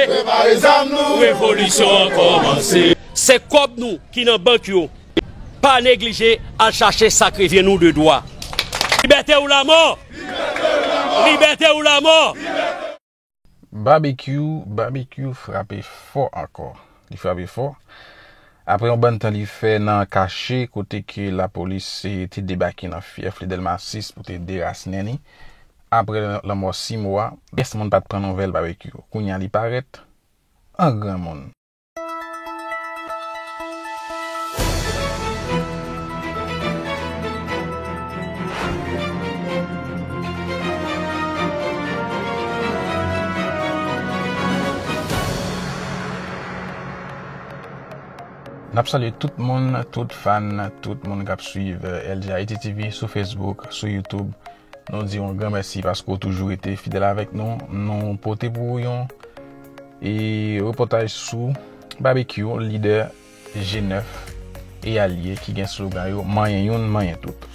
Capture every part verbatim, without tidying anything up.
Prepare zam nou. Revolisyon an kòmanse. Se kòb nou ki nan bank yo. Pa neglije al chache sa k revyen nou de dwa. Libète ou lanmò! Libète ou lanmò! Barbecue, Barbecue frape fò ankò. Li frape fò. Apre yon bann tan li fè nan kache kote ke lapolis, eh, te debake nan fyèf li Dèlma sis pou te derasinen li. Apre lanmò Simo a, pyès moun pa t pran nouvèl Barbecue. Kounye a li parèt an granmoun. N ap salye tout moun, tout fan, tout moun k ap swiv, eh, L G Haiti T V sou Facebook, sou YouTube. Nou di yon gran mèsi paske w toujou rete fidèl avèk nou. Nou pote pou ou yon, e, repòtaj sou Barbecue, lidè G nèf e alye ki gen slogan yo manyen youn, manyen tout.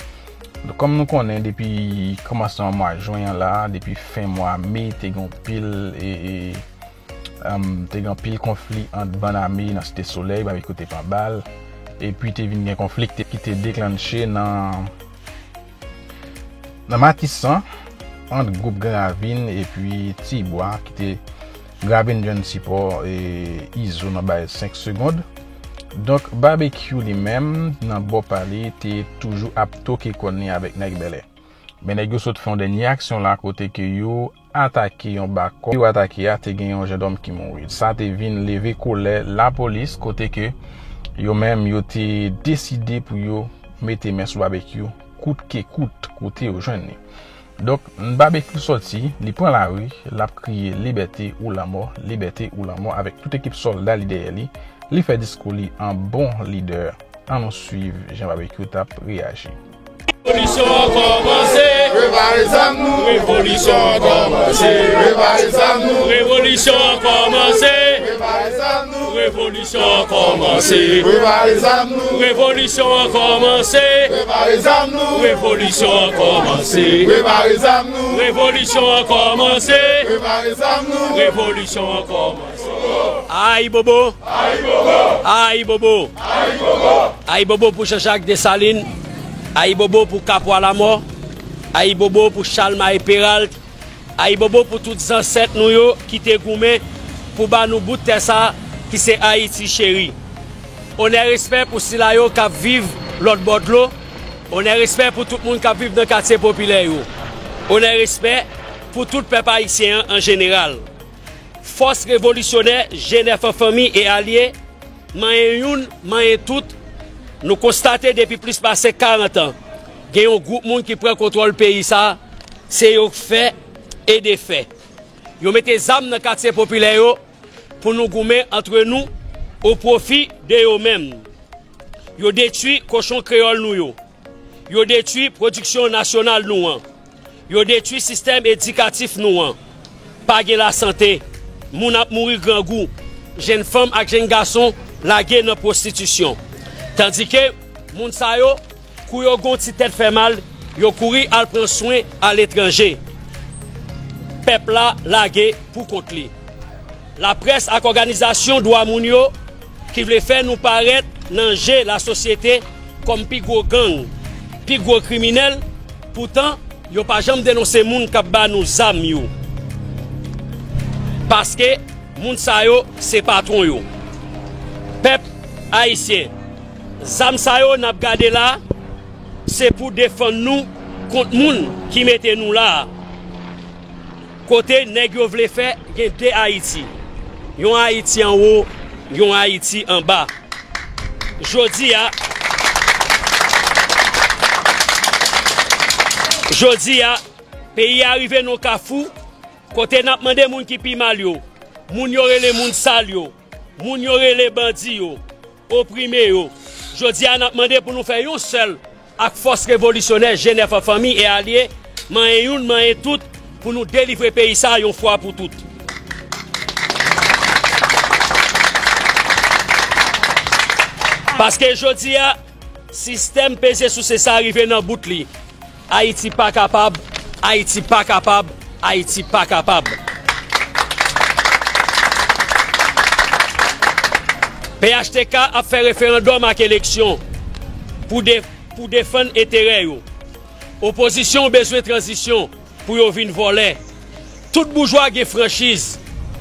Donk, kòm nou konnen, depi kòmansman mwa jen an la, depi fen mwa me, te gen yon pil, e, e, Em, te gen anpil konfli ant bann ame nan Site Solèy, Barbecue te pran bal, epi te vin gen konfli ki te, ki te deklanche nan, nan Matisan, ant gwoup Gran Ravin epi Tibwa, ki te, Gran Ravin jwenn sipò, e, Izo nan bay senk segonn. Donk, Barbecue li menm, nan bò pa li, te toujou ap toke kòn li avèk nèg bèlè. Men nèg yo sot fè yon dènye aksyon la kote ke yo atake yon bakòp. Yo atake a, te gen yon jennonm ki mouri. Sa te vin leve kolè lapolis kote ke yo menm yo te deside pou yo mete men sou Barbecue kout ke kout kote yo jwenn li. Donk, Barbecue sòti, li pran lari, l ap kriye libète ou lanmò, libète ou lanmò avèk tout ekip sòlda li dèyè li. Li fè diskou li an bon lidè. Ann nou swiv jan Barbecue t ap reyaji. Revolisyon an kòmanse. Prepare zam nou. Revolisyon an kòmanse. Prepare zam nou. Revolisyon an kòmanse. Prepare zam nou. Revolisyon an kòmanse. Prepare zam nou. Revolisyon an kòmanse. Prepare zam nou. Revolisyon an kòmanse. Prepare zam nou. Revolisyon an kòmanse. Prepare zam nou. Revolisyon an kòmanse. Ayibobo! Ayibobo! Ayibobo! Ayibobo pou Jean-Jacques Dessalines! Ayibobo pou Kapwa Lamò! Ayibobo pou Chalmay Peralt! Ayibobo pou tout zansèt nou yo ki te goumen pou ba nou bout tè sa ki se Ayiti cheri! Onè respè pou sila yo k ap viv lòt bò dlo! Onè respè pou tout moun k ap viv nan katye popilè yo! Onè respè pou tout pèp ayisyen an an jeneral! Fòs revolisyonè G nèf an fanmi e alye, manyen youn, manyen tout, nou konstate depi plis pase karant an, gen yon gwoup moun ki pran kontwòl peyi sa a, se yo k fè e defè. Yo mete zam nan katye popilè yo pou nou goumen antre nou o pwofi de yo menm. Yo detwi kochon kreyòl nou yo. Yo detwi pwodiksyon nasyonal nou an. Yo detwi sistèm edikatif nou an. Pa gen lasante. Moun ap mouri grangou. Jèn fanm ak jèn gason lage nan pwostitisyon. Tandike moun sa yo, kou yo gen yon ti tèt fè mal, yo kouri al pran swen aletranje. Pèp la lage pou kont li. Laprès ak òganizasyon dwa moun yo ki vle fè nou parèt nan je lasosyete kòm pi gwo gang, pi gwo kriminèl, poutan yo pa janm denonse moun k ap ba nou zam yo. Paske moun sa yo se patwon yo. Pèp ayisyen, zam sa yo n ap gade la, se pou defann nou kont moun ki mete nou la a. Kote nèg yo vle fè gen de Ayiti. Yon Ayiti anwo, yon Ayiti anba. Jodi a, jodi a, peyi a rive nan kafou kote n ap mande moun ki pi mal yo, moun yo rele moun sal yo, moun yo rele bandi yo, oprime yo. Jodi a, n ap mande pou nou fè yon sèl ak fòs revolisyonè G nèf an fanmi e alye, manyen youn, manyen tout, pou nou delivre peyi sa a yon fwa pou tout. Paske jodi a, sistèm peze souse sa a rive nan bout li. Ayiti pa kapab, Ayiti pa kapab, Ayiti pa kapab. P H T K ap fè referandòm ak eleksyon pou de-, pou defann enterè yo. Opozisyon bezwen tranzisyon pou yo vin vòlè. Tout boujwa gen franchiz,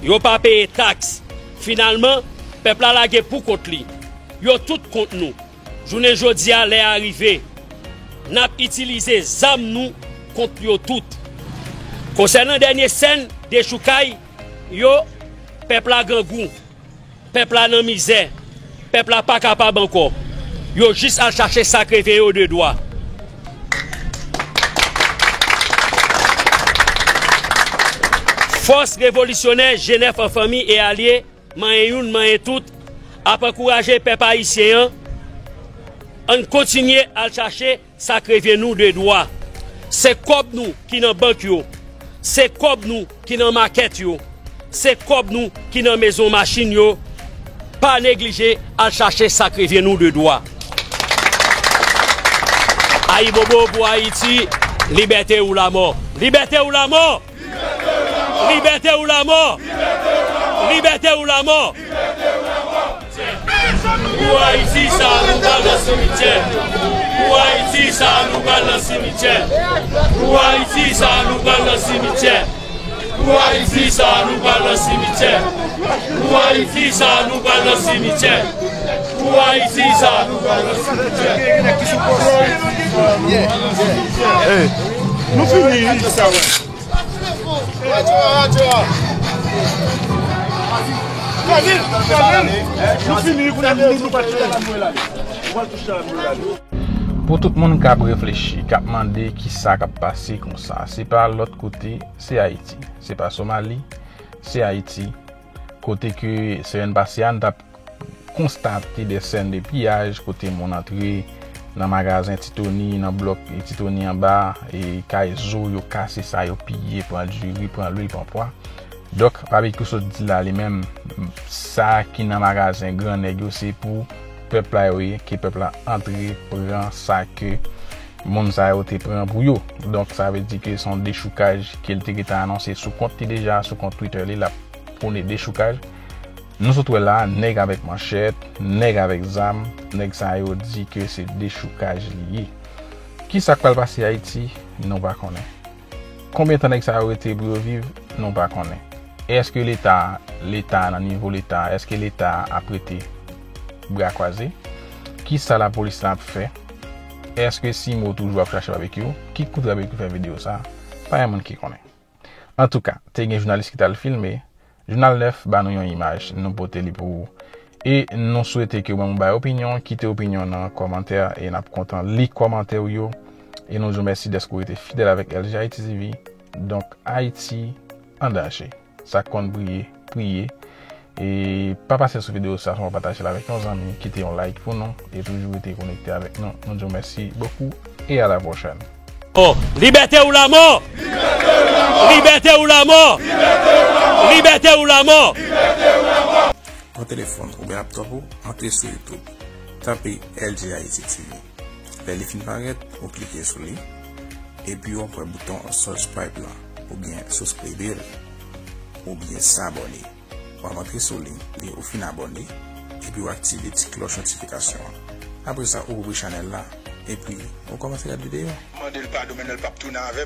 yo pa peye taks. Finalman, pèp la lage pou kont li. Yo tout kont nou. Jounen jodi a, lè a rive. N ap itilize zam nou kont yo tout. Konsènan dènye sèn dechoukay yo, pèp la grangou, pèp la nan mizè, pèp la pa kapab ankò. Yo jis al chache sa k reve yo de dwa. Fòs revolisyonè G nèf an fanmi e alye, manyen youn, manyen tout, ap ankouraje pèp ayisyen an, ann kontinye al chache sa k revyen nou de dwa. Se kòb nou ki nan bank yo, se kòb nou ki nan makèt yo, se kòb nou ki nan mezon machin yo. Pa neglije al chache sa k revyen nou de dwa. Ayibobo pou Ayiti, libète ou lamò! Libète ou lamò! Libète ou lamò! Libète ou lamò! Pou Ayiti sa, nou pral nan simityè. Pou Ayiti sa, nou pral nan simityè. Pou Ayiti sa, nou pral nan simityè. Pou Ayiti sa, nou pral nan simityè. Pou Ayiti sa, nou pral nan simityè. Pou Ayiti sa, nou pral nan simityè. Hey, nou fini wi. Pou tout moun k ap reflechi, k ap mande kisa k ap pase konsa, se pa lòt kote, se Ayiti. Se pa Somali, se Ayiti. Kote ke semèn pase a, n t ap konstate de sèn de piyaj kote moun antre nan magazen Ti Tony, nan blòk Ti Tony anba, e kay zo yo kase sa yo piye, pran diri, pran lwil, pran pwa. Donk, Babekyou sot di la li menm, sa ki nan magazen gran nèg yo se pou pèp la yo ye, ke pèp la antre pran sa ke moun sa yo te pran pou yo. Donk, sa vle di ke se yon dechoukaj ke l te gentan anonse sou kont li deja, sou kont Twitter li, l ap pwone dechoukaj. Nou sot wè la, nèg avèk manchèt, nèg avèk zam, nèg sa yo di ke se dechoukaj li ye. Kisa k pral pase Ayiti, nou pa konnen. Konbyen tan nèg sa yo rete pou yo viv, nou pa konnen. Èske Leta, Leta nan nivo Leta, èske Leta ap rete bra kwaze? Kisa lapolis la ap fè? Èske Simo toujou ap chache Babekyou? Ki kote Babekyou fè videyo sa? Pa gen moun ki konnen. Antouka, te gen jounalis ki t al filme. Jounal nèf ba nou yon imaj, nou pote li pou ou. E nou swete ke w menm ou bay opinyon, kite opinyon nan kòmantè, e n ap kontan li kòmantè w yo. E nou di w mèsi dèske w rete fidèl avèk L G Haiti T V. Donk, Ayiti an danje. Sa k konn priye, priye. E pa pase sou videyo sa san w pataje l avèk yon zanmi, kite yon like pou nou, e toujou rete konekte avèk nou. Nou di w mèsi bokou, e a la pwochèn. Oh, libète ou lamò! Libète ou lamò! Libète ou lamò! Pran telefòn oubyen laptòp ou, antre sou YouTube, tape L G Haiti T V. Lè li fin parèt, ou klike sou li, epi w ap wè bouton subscribe la, oubyen subscribe, oubyen s'abonner. W ap antre sou li, lè ou fin abòne, epi w aktive ti klòch notifikasyon an. Apre sa, ou ouvri chanèl la, epi ou kòmanse gade videyo. Mande l padon, men l p ap tounen avè m.